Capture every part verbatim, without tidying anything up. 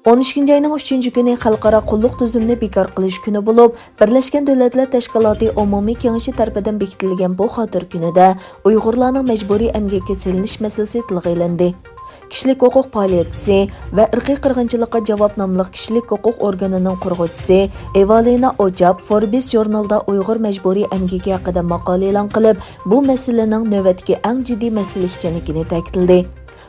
ئون ئىككىنچى ئاينىڭ ئۈچىنچى كۈنى خەلقئارا قۇللۇق تۈزۈمىنى بىكار قىلىش كۈنى بولۇپ، بىرلەشكەن دۆلەتلەر تەشكىلاتى ئومۇمىي كېڭىشى تەرىپىدىن بېكىتىلگەن بۇ خاتىرە كۈنىدە ئۇيغۇرلارنىڭ مەجبۇرىي ئەمگەككە سېلىنىش مەسىلىسى تىلغا ئېلىندى. كىشىلىك ھوقۇق پائالىيەتچىسى ۋە ئىرقىي قىرغىنچىلىققا جاۋاب ناملىق كىشىلىك ھوقۇق ئورگىنىنىڭ قۇرغۇچىسى ئېۋالىنا ئوجاپ فوربس ژۇرنىلىدا ئۇيغۇر مەجبۇرىي ئەمگىكى ھەققىدە ماقالە ئېلان قىلىپ، بۇ مەسىلىنىڭ نۆۋەتتىكى ئەڭ جىددىي مەسىلە ئىكەنلىكىنى تەكىتلىدى.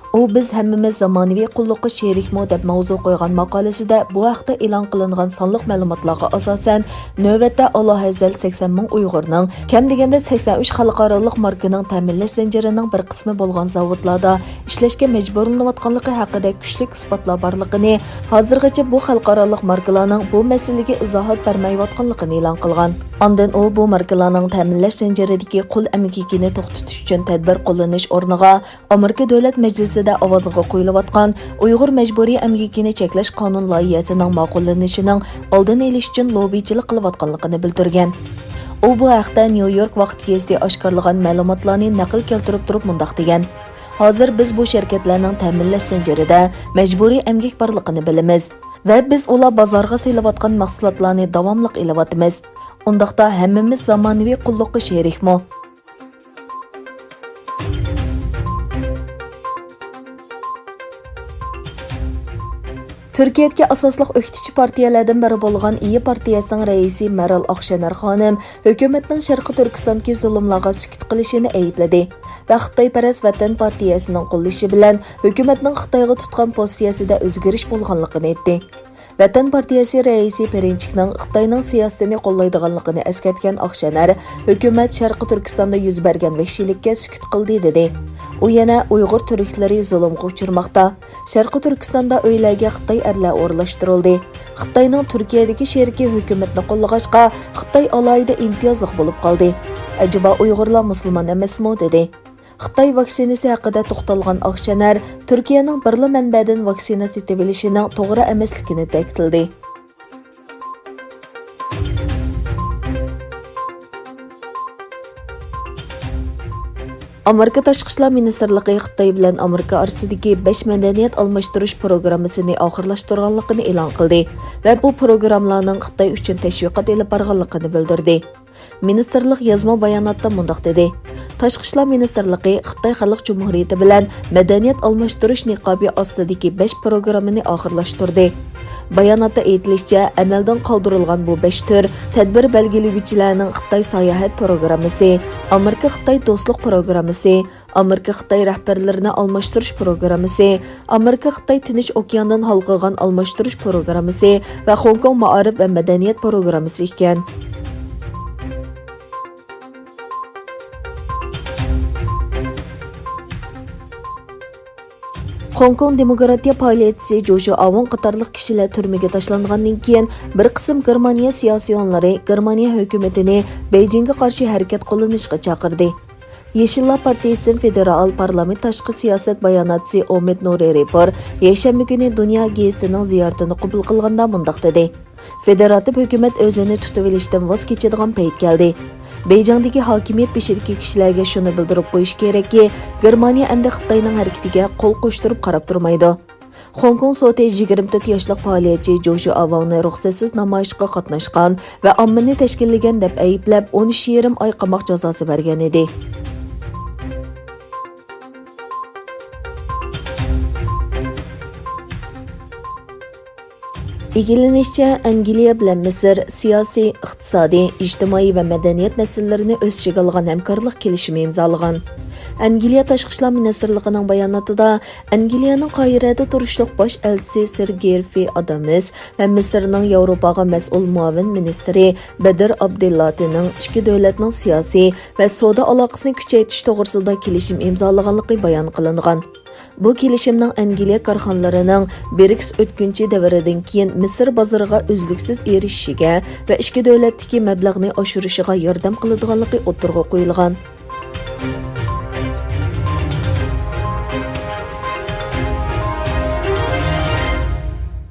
ئۇ، «بىز ھەممىمىز زامانىۋى قۇللۇققا شېرىكمۇ؟» دەپ ماۋزۇ قويغان ماقالىسىدە بۇ ھەقتە ئېلان قىلىنغان سانلىق مەلۇماتلارغا ئاساسەن، نۆۋەتتە ئالاھەززەل سەكسەن مىڭ ئۇيغۇرنىڭ، كەم دېگەندە سەكسەن ئۈچ خەلقئارالىق ماركىنىڭ تەمىنلەش زەنجىرىنىڭ بىر قىسمى بولغان زاۋۇتلاردا ئىشلەشكە مەجبۇرلىنىۋاتقانلىقى ھەققىدە كۈچلۈك ئىسپاتلار بارلىقىنى، ھازىرغىچە بۇ خەلقئارالىق ماركىلارنىڭ بۇ مەسىلىگە ئىزاھات بەرمەيۋاتقانلىقىنى ئېلان قىلغان. ئاندىن ئۇ بۇ ماركىلارنىڭ تەمىنلەش زەنجىرىدىكى قۇل ئەمگىكىنى توختىتىش ئۈچۈن تەدبىر قوللىنىش ئورنىغا، ئامېرىكا دۆلەت مەجلىسىدە ئاۋازغا قويۇلۇۋاتقان ئۇيغۇر مەجبۇرىي ئەمگىكىنى چەكلەش قانۇن لايىھەسىنىڭ ماقۇللىنىشىنىڭ ئالدىنى ئېلىش ئۈچۈن لوببىچىلىق قىلىۋاتقانلىقىنى بىلدۈرگەن. ئۇ بۇ ھەقتە نيۇ يورك ۋاقتى گېزىتى ئاشكارىلىغان مەلۇماتلارنى نەقىل كەلتۈرۈپ تۇرۇپ مۇنداق دېگەن: «ھازىر بىز بۇ شىركەتلەرنىڭ تەمىنلەش زەنجىرىدە مەجبۇرىي ئەمگەك بارلىقىنى بىلىمىز ۋە بىز ئۇلار بازارغا سېلىۋاتقان مەھسۇلاتلارنى داۋاملىق ئېلىۋاتىمىز. ئۇنداقتا ھەممىمىز زامانىۋى قۇللۇققا شېرىكمۇ؟» تۈركىيەدىكى ئاساسلىق ئۆكتىچى پارتىيەلەردىن بىرى بولغان ئىيى پارتىيەسىنىڭ رەئىسى مەرال ئاقشەنەر خانىم ھۆكۈمەتنىڭ شەرقىي تۈركىستاندىكى زۇلۇملارغا سۈكۈت قىلىشىنى ئەيىبلىدى ۋە خىتايپەرەس ۋەتەن پارتىيەسىنىڭ قوللىشى بىلەن ھۆكۈمەتنىڭ خىتايغا تۇتقان پوزىتسىيەسىدە ئۆزگىرىش بولغانلىقىنى ئېيتتى. ۋەتەن پارتىيەسى رەئىسى پىرىنچىكنىڭ خىتاينىڭ سىياسىتىنى قوللايدىغانلىقىنى ئەسكەرتكەن ئاقشەنەر، ھۆكۈمەت شەرقىي تۈركىستاندا يۈز بەرگەن ۋەھشىيلىككە سۈكۈت قىلدى، دېدى. ئۇ يەنە ئۇيغۇر تۈركلىرى زۇلۇمغا ئۇچرىماقتا. شەرقىي تۈركىستاندا ئۆيلەرگە خىتاي ئەرلەر ئورۇنلاشتۇرۇلدى. خىتاينىڭ تۈركىيەدىكى شېرىكى ھۆكۈمەتنى قوللىغاچقا، خىتاي ئالاھىدە ئىمتىيازلىق بولۇپ قالدى. ئەجەبا ئۇيغۇرلار مۇسۇلمان ئەمەسمۇ؟ دېدى. خىتاي ۋاكسىنىسى ھەققىدە توختالغان ئاقشەنەر، تۈركىيەنىڭ بىرلا مەنبەدىن ۋاكسىنا سېتىۋېلىشىنىڭ توغرا ئەمەسلىكىنى تەكىتلىدى. ئامېرىكا تاشقى ئىشلار مىنىستىرلىقى خىتاي بىلەن ئامېرىكا ئارىسىدىكى بەش مەدەنىيەت ئالماشتۇرۇش پروگراممىسىنى ئاخىرلاشتۇرغانلىقىنى ئېلان قىلدى ۋە بۇ پروگراممىلارنىڭ خىتاي ئۈچۈن تەشۋىقات ئېلىپ بارغانلىقىنى بىلدۈردى. مىنىستىرلىق يازما باياناتتا مۇنداق دېدى: «تاشقى ئىشلار مىنىستىرلىقى خىتاي خەلق جۇمھۇرىيىتى بىلەن مەدەنىيەت ئالماشتۇرۇش نىقابى ئاستىدىكى بەش پروگراممىنى ئاخىرلاشتۇردى.» باياناتتا ئېيتىلىشىچە، ئەمەلدىن قالدۇرۇلغان بۇ بەش تۈر تەدبىر بەلگىلىگۈچىلەرنىڭ خىتاي ساياھەت پروگراممىسى، ئامېرىكا خىتاي دوستلۇق پروگراممىسى، ئامېرىكا خىتاي رەھبەرلىرىنى ئالماشتۇرۇش پروگراممىسى، ئامېرىكا خىتاي تىنچ ئوكياندىن ھالقىغان ئالماشتۇرۇش پروگراممىسى ۋە خوڭكوڭ مائارىپ ۋە مەدەنىيەت پروگراممىسى ئىكەن. خوڭكوڭ دېموكراتىيە پائالىيەتچىسى جوشۇ ئاۋۇڭ قاتارلىق كىشىلەر تۈرمىگە تاشلانغاندىن كېيىن، بىر قىسىم گېرمانىيە سىياسىيونلىرى گېرمانىيە ھۆكۈمىتىنى بېيجىڭگە قارشى ھەرىكەت قوللىنىشقا چاقىردى. يېشىللار پارتىيىسىدىن فېدېرال پارلامېنت تاشقى سىياسەت باياناتچىسى ئومىد نۇرى رېپور يەكشەنبە كۈنى دۇنيا گېزىتىنىڭ زىيارىتىنى قوبۇل قىلغاندا مۇنداق دېدى: «فېدېراتىپ ھۆكۈمەت ئۆزىنى تۇتۇۋېلىشتىن ۋاز كېچىدىغان پەيت كەلدى. بېيجىڭدىكى ھاكىمىيەت بېشىدىكى كىشىلەرگە شۇنى بىلدۈرۈپ قويۇش كېرەككى، گېرمانىيە ئەمدى خىتاينىڭ ھەرىكىتىگە قول قوشتۇرۇپ قاراپ تۇرمايدۇ.» خوڭكوڭ سوتى يىگىرمە تۆت ياشلىق پائالىيەتچى جوشۇ ئاۋاڭنى رۇخسەتسىز نامايىشقا قاتناشقان ۋە ئاممىنى تەشكىللىگەن دەپ ئەيىبلەپ، ئون ئۈچ يېرىم ئاي قاماق جازاسى بەرگەن ئىدى. ئىگىلىنىشىچە، ئەنگلىيە بىلەن مىسىر سىياسىي، ئىقتىسادىي، ئىجتىمائىي ۋە مەدەنىيەت مەسىلىلىرىنى ئۆز ئىچىگە ئالغان ھەمكارلىق كېلىشىمى ئىمزالىغان. ئەنگلىيە تاشقى ئىشلار مىنىستىرلىقىنىڭ باياناتىدا، ئەنگلىيەنىڭ قاھىرەدە تۇرۇشلۇق باش ئەلچىسى سىر گېرفى ئادامس ۋە مىسىرنىڭ ياۋروپاغا مەسئۇل مۇئاۋىن مىنىستىرى بەدر ئابدىللاتىنىڭ ئىككى دۆلەتنىڭ سىياسىي ۋە سودا ئالاقىسىنى كۈچەيتىش توغرىسىدا كېلىشىم ئىمزالىغانلىقى بايان قىلىنغان. بۇ كېلىشىمنىڭ ئەنگلىيە كارخانىلىرىنىڭ برىكس ئۆتكۈنچى دەۋرىدىن كېيىن مىسىر بازىرىغا ئۈزلۈكسىز ئېرىشىشىگە ۋە ئىككى دۆلەتتىكى مەبلەغنى ئاشۇرۇشىغا ياردەم قىلىدىغانلىقى ئوتتۇرىغا قويۇلغان.